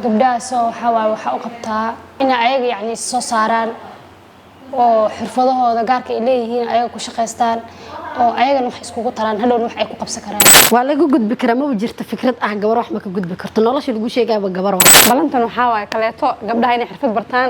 Gabdhahaasoo waxaa waaye waxaa u qabtaa inay ayaga yacni soo saaraan oo xirfadahooda gaarka ay leeyihiin ayaga ku shaqaystaan oo ayagana wax iskugu taraan, hadhowna wax ay ku qabsan karaan. Waa laga gudbi karaa. Maba jirto fikrad ah gabar wax ma ka gudbi karto. Nolosha lagu sheegayaba gabar waa. Balantan waxaa waaye kaleeto gabdhaha inay xirfad bartaan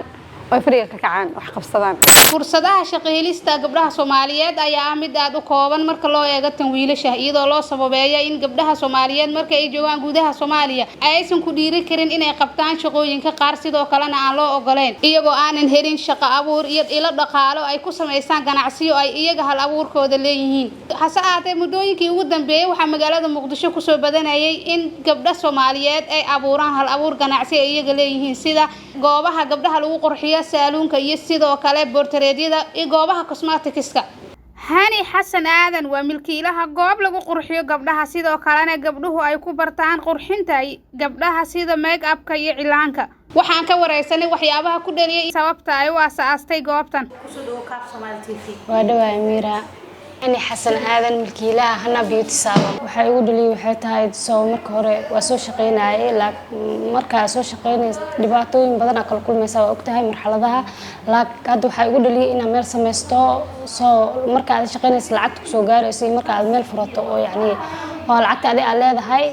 oo fadhiga ka kacaan, wax qabsadaan. Fursadaha shaqo helista gabdhaha Soomaaliyeed ayaa ah mid aad u kooban marka loo eego tan wiilasha, iyadoo loo sababeeya in gabdhaha Soomaaliyeed marka ay joogaan gudaha Soomaaliya aysan ku dhiiri karin inay qabtaan shaqooyinka qaar, sidoo kalena aan loo ogoleyn, iyagoo aanan helin shaqo abuur iyo ilo dhaqaalo ay ku samaystaan ganacsiyo ay iyaga hal abuurkooda leeyihiin. Hase ahaatee, muddooyinkii ugu dambeeyey waxaa magaalada Muqdisho kusoo badanayay in gabdha Soomaaliyeed ay abuuraan hal abuur ganacsi ay iyaga leeyihiin, sida goobaha gabdhaha lagu qurxiyo, saaluunka, iyo sidoo kale boortareedyada iyo goobaha cosmeticska. Hani Xasan Aadan waa milkiilaha goob lagu qurxiyo gabdhaha, sidoo kalena gabdhuhu ay ku bartaan qurxinta gabdhaha sida make upka iyo cilaanka. Waxaan ka wareysanay waxyaabaha ku dhaliyay sababta ay u asaastay goobtan. Waa dhawaa, Amiira. Hani Xasan Aadan, milkiilaha Hana Beauty Salon. Waxaa igu dhaliyay waxay tahay, soo marka hore waa soo shaqeynayay. Markaa soo shaqeynaysa dhibaatooyin badan aa kala kulmaysa, waa ogtahay marxaladaha. Hadda waxaa igu dhaliyay inaan meel sameysto. Soo marka aad shaqeynaysa lacagta kusoo gaarayso iyo marka aad meel furato oo yacni waa lacagta adi aad leedahay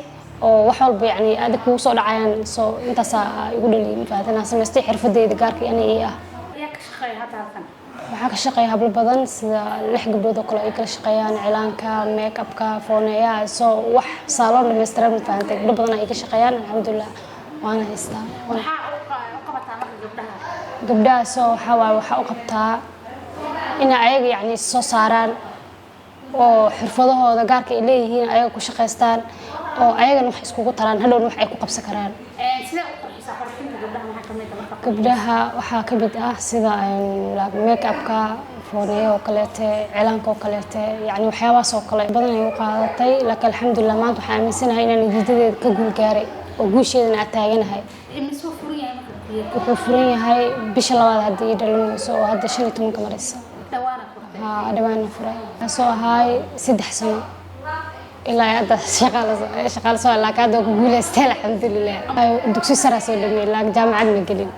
oo wax walba yacni adig kugu soo dhacayaan. Soo intaasaa igu dhaliyay, mafahat, inaan samaystay xirfadeyda gaarka ani ii ah. Waxaa ka shaqeeya hablo badan, sida lix gabdhood oo kale ay kala shaqeeyaan cilaanka, make upka, fooneeyaha, soo wax saaloon dhammaystiran, ma fahantay? Gabdho badan ay ka shaqeeyaan, alxamdulilah, waana haystaa. Gabdhaha soo waxaa waaye waxaa u qabtaa inay ayaga yacni soo saaraan oo xirfadahooda gaarka ay leeyihiin ayaga ku shaqaystaan oo ayagana wax iskugu taraan, hadhowna wax ay ku qabsan karaan. Gabdhaha waxaa ka mid ah sida make upka, fooneeya oo kaleete, cilaanka oo kaleete, yani waxyaabahaas oo kale badan ay u qaadatay. Laakiin alxamdulilah, maanta waxaan aaminsanahay inaan natiijadeeda ka guul gaaray oo guusheedana aad taaganahay. Wuxuu furan yahay bisha labaad hadda ii dhalinayso oo hadda 15-ka maraysa. Haa, dhawaana furay. Soo ahaay 3 sano ilaa hadda shaqaale soo, laakiin hadda waa ku guuleystay, alxamdulilah. Dugsi saraa soo dhameeyey, laakiin jaamacad ma gelin.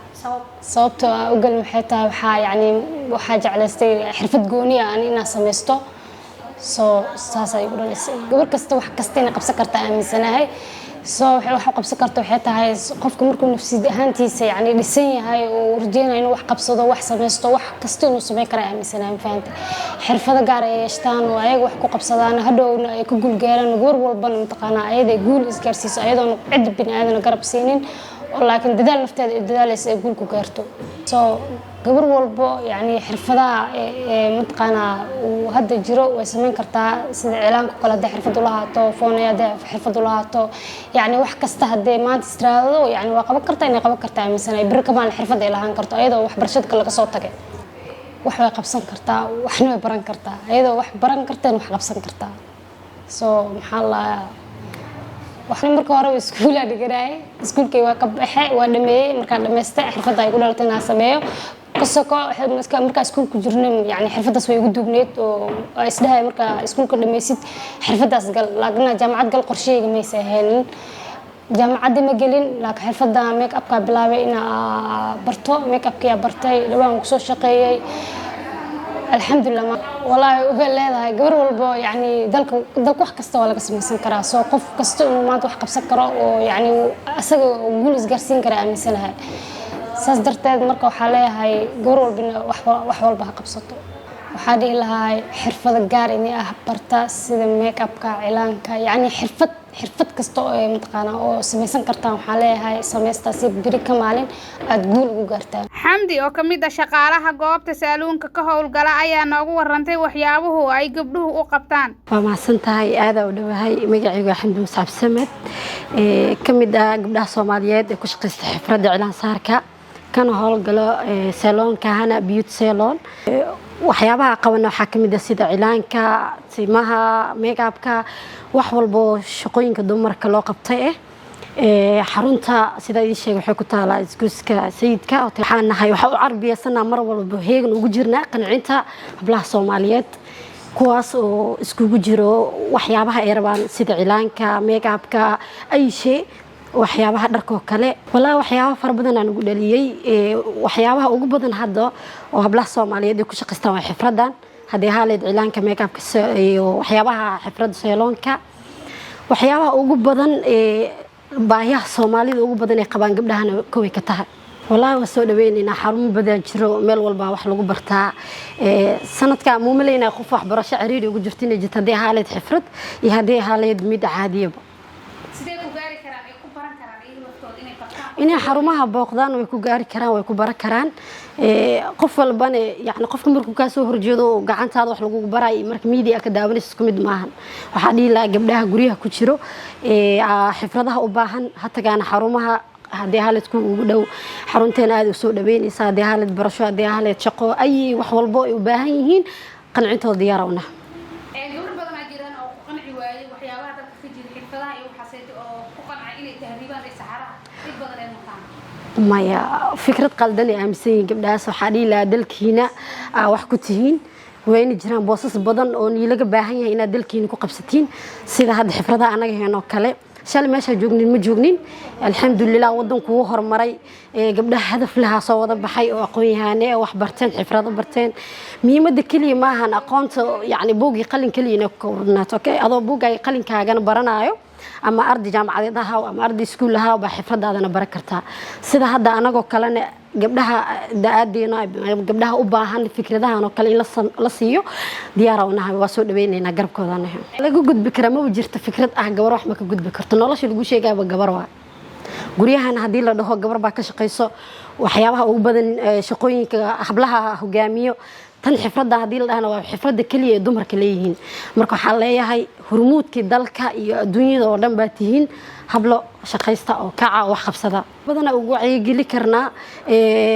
Sababtoo ah u gelin waxay tahay waxaa yacni waxaa jeclaystay xirfad gooni ah ani inaan samaysto. Soo saas ay igu dhalisay. Gabar kasta wax kasta inay qabsan karta aaminsanahay. Soo wax u qabsan karta waxay tahay qofka markuu nafsi ahaantiisa yacni dhisan yahay oo rajeynayo inuu wax qabsado, wax samaysto, wax kasta inuu samayn kara aaminsanahay, ma fahantay? Xirfado gaar ay yeeshtaan oo ayaga wax ku qabsadaan, hadhowna ay ku guulgaaraan. Gabar walbana mataqaanaa ayada guul isgaarsiiso ayadoona cid bini aadana garab siinin oo laakiin dadaal nafteeda ay dadaalaysa ay guul ku gaarto. Soo gabar walbo yacni xirfadaha ee mataqaanaa uu hadda jiro way samayn kartaa, sida cilaanka kale hadday xirfad ulahaato, foonaya hadday xirfad ulahaato, yacni wax kasta haddee maanta istiraadado yacni waa qaban kartaa, inay qaban kartaa aaminsanahay. Beri kamaan xirfad ay lahaan karto ayadoo waxbarashada kale laga soo tagay. Wax way qabsan kartaa, waxna way baran kartaa. Ayadoo wax baran karteen wax qabsan kartaa. Soo maxaa la waxna marka hore iskuulaa dhiganayay, iskuulkay waa ka baxe, waa dhameeyey. Markaan dhamaystay xirfadda ay ku dhalatay inaan sameeyo kasoko. Markaa iskuulku jirnay yani xirfaddaas way igu duugneed oo waa isdhahay markaa iskuulka dhammaysid xirfaddaas gal, laakiin jaamacad gal qorshahayga maysa ahaynin. Jaamacadda ma gelin, laakiin xirfadda make upka bilaabay inaa barto. Make upkiyaa bartay, dhawaan kusoo shaqeeyey, alxamdulilah. Walaahi waxay leedahay gabar walbo yani dalka wax kasta waa laga samaysan karaa. Soo qof kasta inuu maanta wax qabsan karo oo yani asaga guul isgaarsiin kara aaminsanahay. Saas darteed marka waxaa leeyahay gabar walbina wax walba ha qabsato. Waxaa dhihi lahaa xirfado gaar ini ah barta, sida make upka, cilaanka, yacni xirfad kasta oo ay mataqaanaa oo samaysan kartaan. Waxaa leeyahay samaysta si beri ka maalin aada guul ugu gaartaan. Xamdi oo ka mid ah shaqaalaha goobta saaluunka ka howlgala ayaa noogu warantay waxyaabuhu ay gabdhuhu u qabtaan. Waa mahadsan tahay, aadaa u dhowahay. Magacaygu waa Xamdi Muscab Samed, ka mid ah gabdhaha Soomaaliyeed ee ku shaqaysta xirfadda cilaan saarka, kana howlgalo saloonka Hana Beauty Salon. Waxyaabaha qabana waxaa ka mid ah sida cilaanka, timaha, make-upka, wax walbo shaqooyinka dumarka loo qabtay. Xarunta sida idin sheegay waxay ku taalaa isgoyska Sayidka. Waxaan nahay waxaa u carbiyasanaa mar walba heegan ugu jirnaa qancinta hablaha Soomaaliyeed, kuwaas oo iskugu jiro waxyaabaha ay rabaan sida cilaanka, make-upka, ay shay. Waxyaabaha dharkoo kale, walaa waxyaaba fara badan aan ugu dhaliyey. Waxyaabaha ugu badan hadda oo hablaha Soomaaliyeed ay ku shaqaystaan waa xifradan, haddii haaleed cilaanka, makeupka iyo waxyaabaha xifradda salonka. Waxyaabaha ugu badan ee baahiyaha Soomaalida ugu badan ay qabaan gabdhahana koway ka tahay. Wallaahi waa soo dhaweynaynaa. Xarumo badan jiro, meel walbaa wax lagu bartaa. Sanadka muumaleynaa qof waxbarasho ciriiri ugu jirto inay jirto, haddii haaleed xifrad iyo haddii haaleed mid caadiyaba. Sidee ku gaari karaan ay ku baran karaan iyaga laftooda inay bartaan? Inay xarumaha booqdaan way ku gaari karaan, way ku baran karaan. Qof walbana, yani qofka markuu kaa soo horjeedo oo gacantaada wax lagugu barayo, marka media ka daawanaysa isku mid maahan. Waxaa dhihi lahaa gabdhaha guryaha ku jiro xifradaha u baahan ha tagaana xarumaha, haddii haleed kuwa ugu dhow. Xarunteena aad u soo dhaweynaysa, haddii haleed barasho, haddii haleed shaqo, ay wax walbo ay u baahan yihiin, qancintooda diyaara unaha. Gabdho badan aa jiraan oo ku qanci waayey waxyaabaha dalka ka jira, xirfadaha iyo waxaaseeta, oo ku qancay inay tahriibaan ay saxaraha dhib badan ay mutaan. Maya, fikrad qaldan ay aaminsan yihiin gabdhahaas. Waxaa dhihi lahaa dalkiina aa wax ku tihiin, wayna jiraan boosas badan oo niilaga baahan yahay inaad dalkiina ku qabsatiin, sida hadda xifradaha anaga heenoo kale. Shalay meeshaa joognin ma joognin, alxamdulilah, wadanku wuu horumaray. Gabdhaha hadaf lahaa soo wada baxay oo aqoon-yahane wax barteen, xifrado barteen. Muhiimadda keliya maahan aqoonta, yacni buuggii qalin keliya inay ku koobnaato. Okay, adoo buuggaaga qalinkaagana baranaayo, ama arday jaamacadeed ahaw ama arday iskuul ahaw, baa xifradaadana baran kartaa. Sida hadda anagoo kalena, gabdhaha da-aadeena, gabdhaha u baahan fikradahan oo kale in la siiyo diyaara unahay, waa soo dhaweynaynaa, garabkoodanahay. Laga gudbi karaa, maba jirto fikrad ah gabar wax ma ka gudbi karto. Nolosha lagu sheegayaba gabar waa guryahan, haddii la dhaho gabar baa ka shaqayso waxyaabaha ugu badan, shaqooyinka hablaha hogaamiyo. Tan xifradda haddii la dhahna, waa xifradda keliya ee dumarka leeyihiin. Marka waxaan leeyahay hormuudkii dalka iyo adduunyada oo dhan baa tihiin, hablo shaqaysta oo kaca oo wax qabsada. Badanaa ugu wacyigeli karnaa,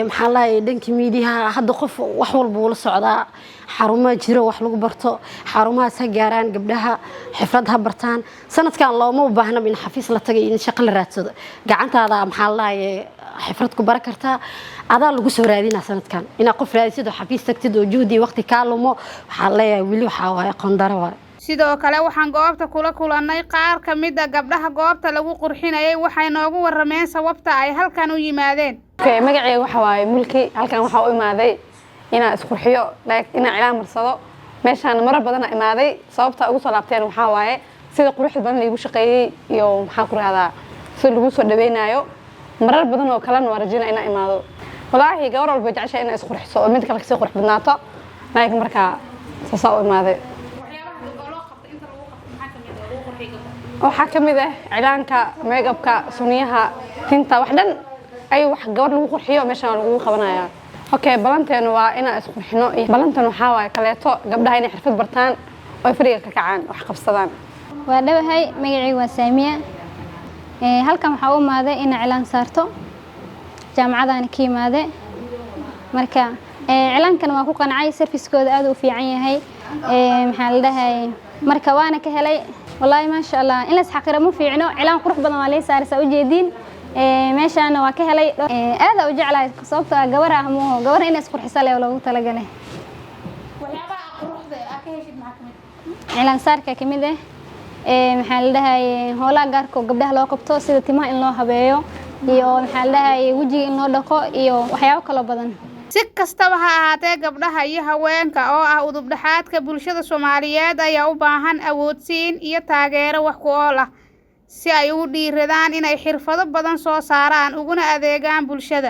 maxaa lahay, dhanka miidiyaha. Hadda qof wax walba uu la socdaa. Xarumaha jiro wax lagu barto, xarumahaas ha gaaraan gabdhaha, xifrad ha bartaan. Sanadkan looma baahnaba in xafiis la tagay, in shaqo la raadsado. Gacantaada, maxaa lahay, xifrad ku baran kartaa, adaa lagu soo raadinaa. Sanadkan inaad qof raadisid oo xafiis tagtid oo juhdi iyo waqti kaa lumo, waxaa leeyahay weli waxaa waaye aqoon daro waaye. Sidoo kale waxaan goobta kula kulannay qaar ka mid a gabdhaha goobta lagu qurxinayay. Waxay noogu warrameen sababta ay halkan u yimaadeen. Okay, magacayga waxa waaye Mulki. Halkan waxaa u imaaday inaan isqurxiyo, like inaan cilaan marsado. Meeshaan marar badana imaaday. Sababta ugu soo laabteen waxaa waaye sida quruxda badan laigu shaqeeyey iyo, maxaan ku rahdaa, sida lagu soo dhaweynayo. Marar badan oo kalena waa rajeynaya inaan imaado. Walaahi gabar walba jeceshahay inay isqurxiso oo mid kale kasii qurux badnaato, like markaa saasaa u imaaday. Waxaa ka mid ah cilaanka, makeupka, suniyaha, tinta, wax dhan ay wax gabar lagu qurxiyo meeshaan waa lagugu qabanayaa. Okay, balanteenu waa inaan isqurxino. Balantan waxaa waaye kaleeto gabdhaha inay xirfad bartaan oo ay fadhiga ka kacaan, wax qabsadaan. Waa dhawahay, magacaygu waa Saamiya. Halkan waxaa u imaaday inaa cilaan saarto, jaamacadaana ka imaade. Marka cilaankan waa ku qancay, servicekooda aad u fiican yahay. Maxaa la dhahay, marka waana ka helay wallaahi, maasha Allah. In la isxaqiro ma fiicno. Cilaan qurux badan waa lii saaray, saa ujeediin. Meeshaana waa ka helay, aad u jeclahay, sababtoo ah gabar ah muuho, gabar inay isqurxisa leh loogu talagalay. Cilaan saarka ka mid ah, maxaa la dhahay, howlaha gaarka oo gabdhaha loo qabto, sida timaha in loo habeeyo iyo, maxaa la dhahay, wejiga in loo dhaqo iyo waxyaabo kaloo badan. Si kastaba ha ahaatee, gabdhaha iyo haweenka oo ah udub dhexaadka bulshada Soomaaliyeed ayaa u baahan awoodsiin iyo taageero wax ku ool ah si ay ugu dhiiradaan inay xirfado badan soo saaraan uguna adeegaan bulshada.